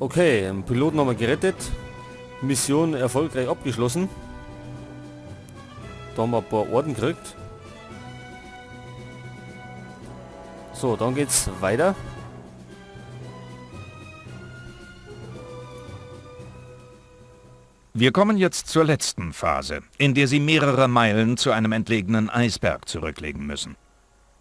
Okay, den Piloten haben wir gerettet. Mission erfolgreich abgeschlossen. Da haben wir ein paar Orden gekriegt. So, dann geht's weiter. Wir kommen jetzt zur letzten Phase, in der Sie mehrere Meilen zu einem entlegenen Eisberg zurücklegen müssen.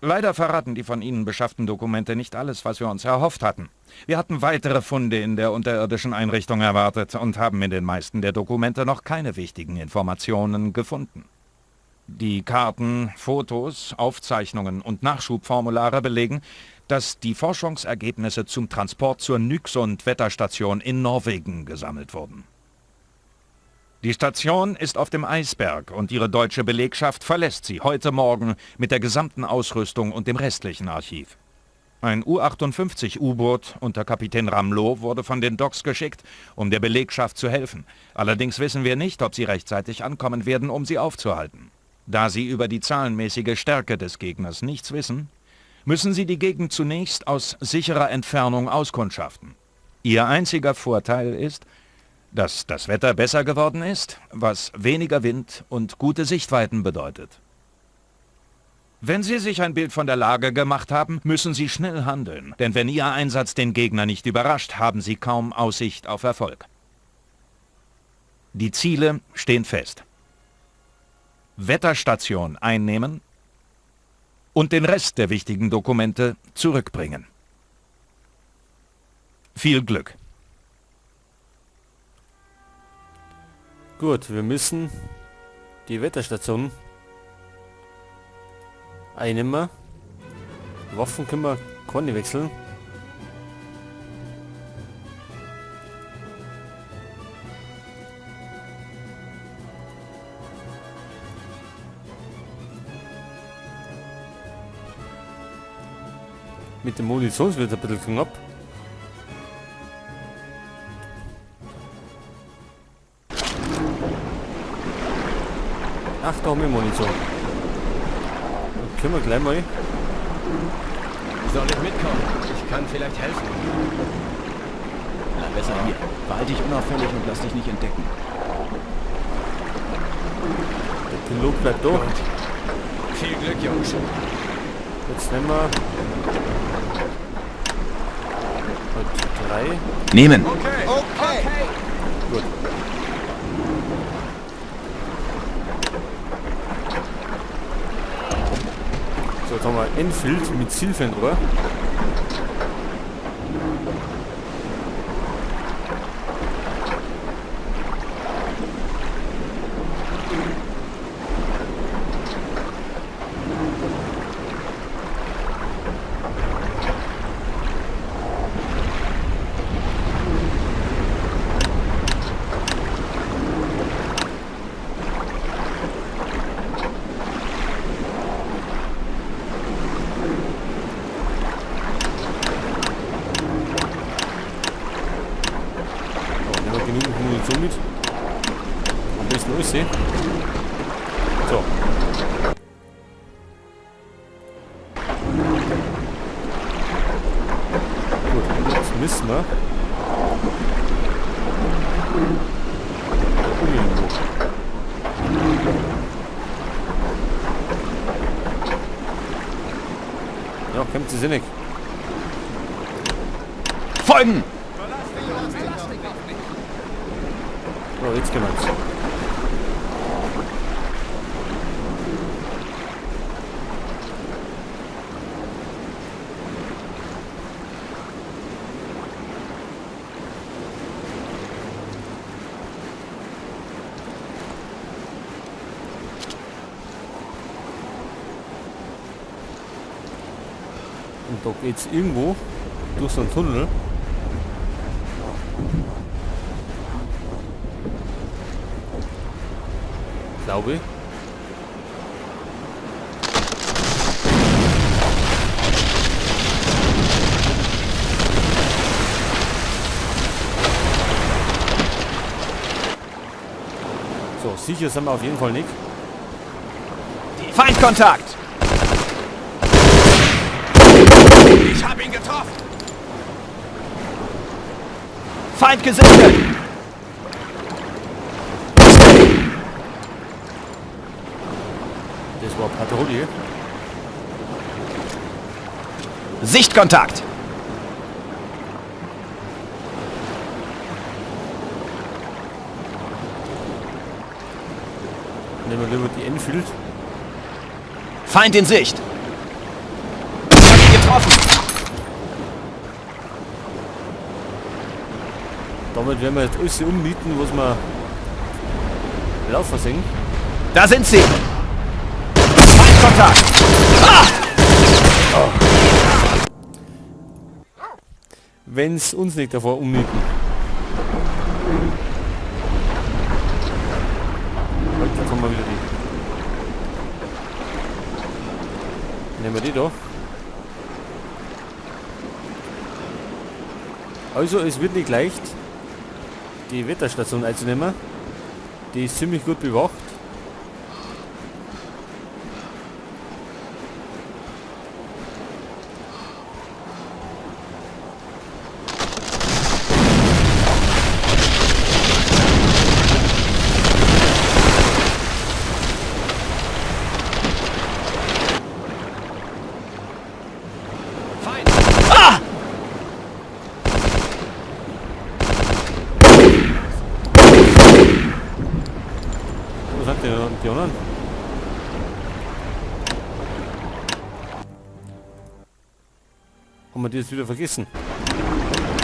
Leider verraten die von Ihnen beschafften Dokumente nicht alles, was wir uns erhofft hatten. Wir hatten weitere Funde in der unterirdischen Einrichtung erwartet und haben in den meisten der Dokumente noch keine wichtigen Informationen gefunden. Die Karten, Fotos, Aufzeichnungen und Nachschubformulare belegen, dass die Forschungsergebnisse zum Transport zur Nyksund-Wetterstation in Norwegen gesammelt wurden. Die Station ist auf dem Eisberg und ihre deutsche Belegschaft verlässt sie heute Morgen mit der gesamten Ausrüstung und dem restlichen Archiv. Ein U-58 U-Boot unter Kapitän Ramlow wurde von den Docks geschickt, um der Belegschaft zu helfen. Allerdings wissen wir nicht, ob sie rechtzeitig ankommen werden, um sie aufzuhalten. Da sie über die zahlenmäßige Stärke des Gegners nichts wissen, müssen sie die Gegend zunächst aus sicherer Entfernung auskundschaften. Ihr einziger Vorteil ist, dass das Wetter besser geworden ist, was weniger Wind und gute Sichtweiten bedeutet. Wenn Sie sich ein Bild von der Lage gemacht haben, müssen Sie schnell handeln, denn wenn Ihr Einsatz den Gegner nicht überrascht, haben Sie kaum Aussicht auf Erfolg. Die Ziele stehen fest. Wetterstation einnehmen und den Rest der wichtigen Dokumente zurückbringen. Viel Glück! Gut, wir müssen die Wetterstation einnehmen. Waffen können wir keine wechseln. Mit dem Munitions wird ein bisschen knapp. Ach, da haben wir Munition. Dann können wir gleich mal. Soll ich mitkommen? Ich kann vielleicht helfen. Bleib besser hier. Verhalte dich unauffällig und lass dich nicht entdecken. Der Pilot bleibt da. Gut. Viel Glück, Jungs. Jetzt nehmen wir 3. Nehmen. Okay. Okay. Gut. So, jetzt haben wir Enfield mit Zielfernrohr. Mit. Am besten aussehen. So. Gut, jetzt müssen wir da oben irgendwo. Ja, kommt sie sinnig. Folgen! So, jetzt gehen wir's. Und da geht's irgendwo durch so einen Tunnel. Glaube ich. So, sicher sind wir auf jeden Fall nicht. Feindkontakt! Ich hab ihn getroffen! Feind gesichtet! Das war Patrouille. Sichtkontakt! Nehmen wir lieber die Enfield. Feind in Sicht! Ich hab ihn getroffen! Damit werden wir jetzt alles ummieten, was wir laufen sehen. Da sind sie! Feindkontakt! Ah! Oh. Wenn's uns nicht davor ummieten. Heute kommen wir wieder die. Nehmen wir die da. Also es wird nicht leicht, die Wetterstation einzunehmen. Die ist ziemlich gut bewacht. Ah! Wo sind die anderen? Haben wir die jetzt wieder vergessen?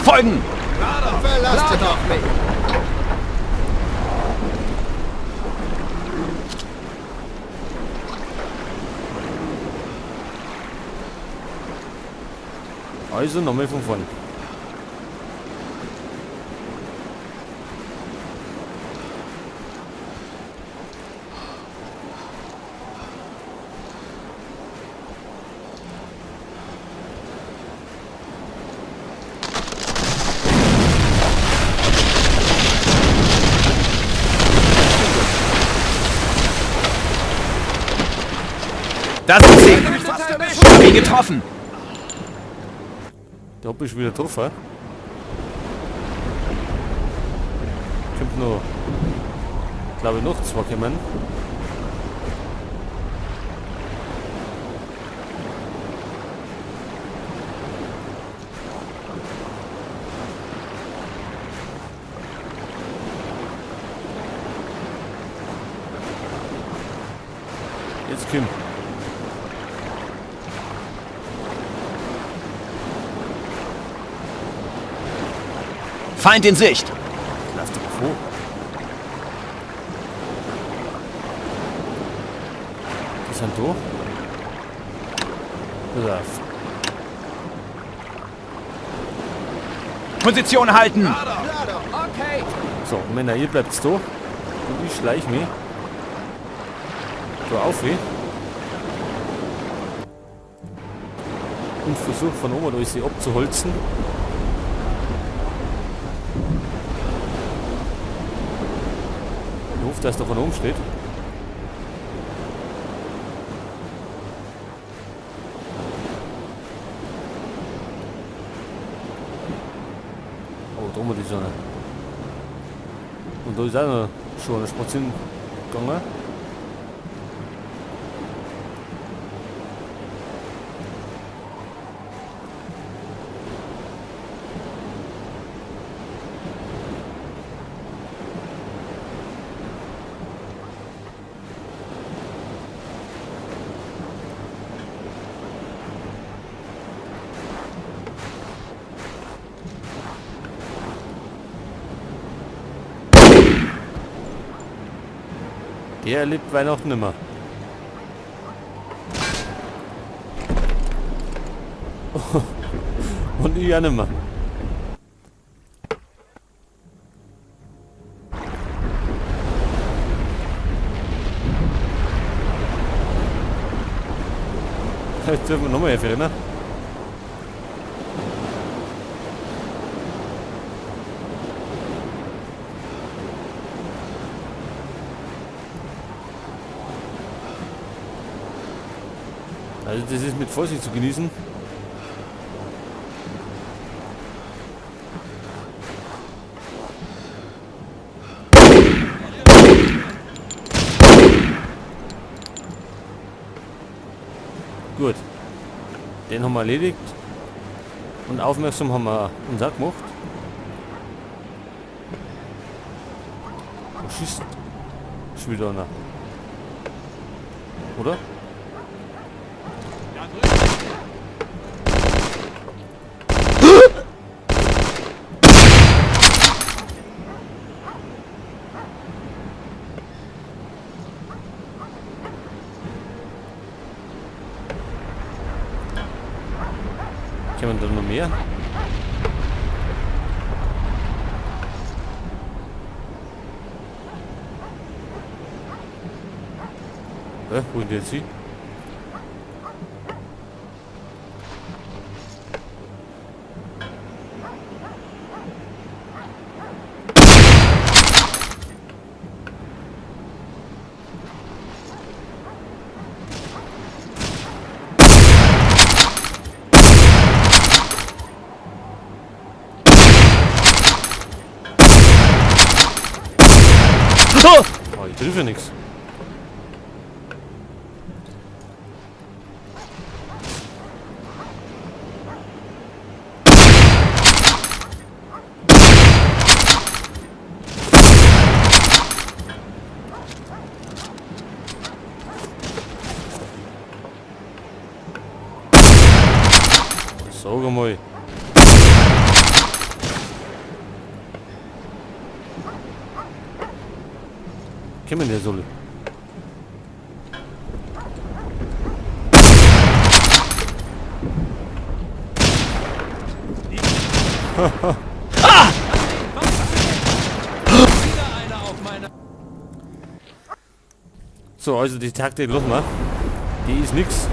Folgen! Verlass dich auf mich! Also nochmal von vorn. Da sind sie! Ich hab ihn getroffen! Da hab ich wieder getroffen. Kommt noch, glaube ich, noch zwei kommen. Jetzt komm. Feind in Sicht! Lass doch vor. Die sind da. Pass auf. Position halten! Okay. So, Männer, ihr bleibt da. Und ich schleich mich. Da auf. Und versuche von oben alles abzuholzen. Ich hoffe, dass da von oben steht. Oh, da oben ist einer. Und da ist auch noch schon ein Spazieren gegangen. Der erlebt Weihnachten nimmer. Und ich auch nimmer. Jetzt dürfen wir nochmal herfahren. Also das ist mit Vorsicht zu genießen. Gut. Den haben wir erledigt. Und aufmerksam haben wir uns auch gemacht. Was schießt? Schon wieder einer. Oder? Kommen da noch mehr? Wo ist jetzt sie? Oh, ich treffe nichts. Sag mal. Kommen der soll. So, also die Taktik nochmal. Die ist nix.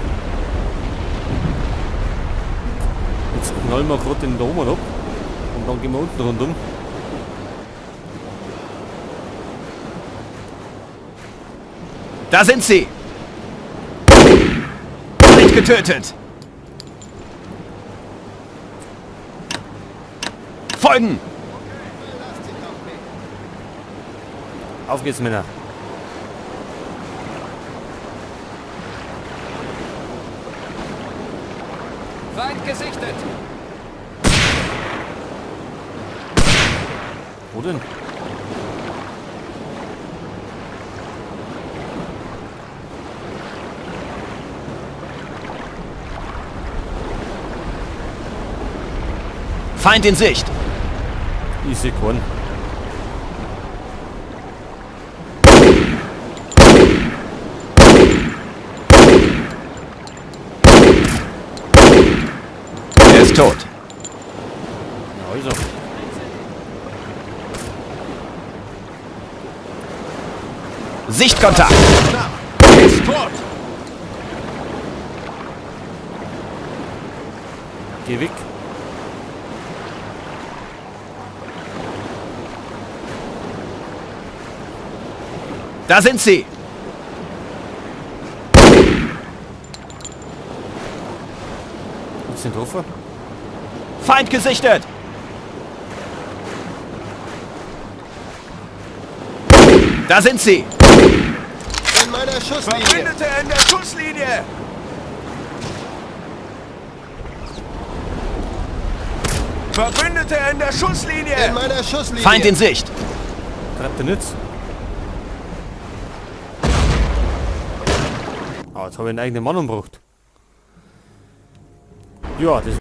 Jetzt knallen wir gerade den da oben ab und dann gehen wir unten rundum. Da sind sie! Nicht getötet! Folgen! Auf geht's, Männer! Feind gesichtet! Wo denn? Feind in Sicht! Ich sehe keinen. Er ist tot. Na also. Sichtkontakt! Er ist tot! Geh weg. Da sind sie! Ist den getroffen? Feind gesichtet! Da sind sie! In meiner Schusslinie! Verbündete in der Schusslinie! Verbündete in der Schusslinie! In meiner Schusslinie! Feind in Sicht! Treibt der nichts? Ah, jetzt habe ich einen eigenen Mann umgebracht. Ja, das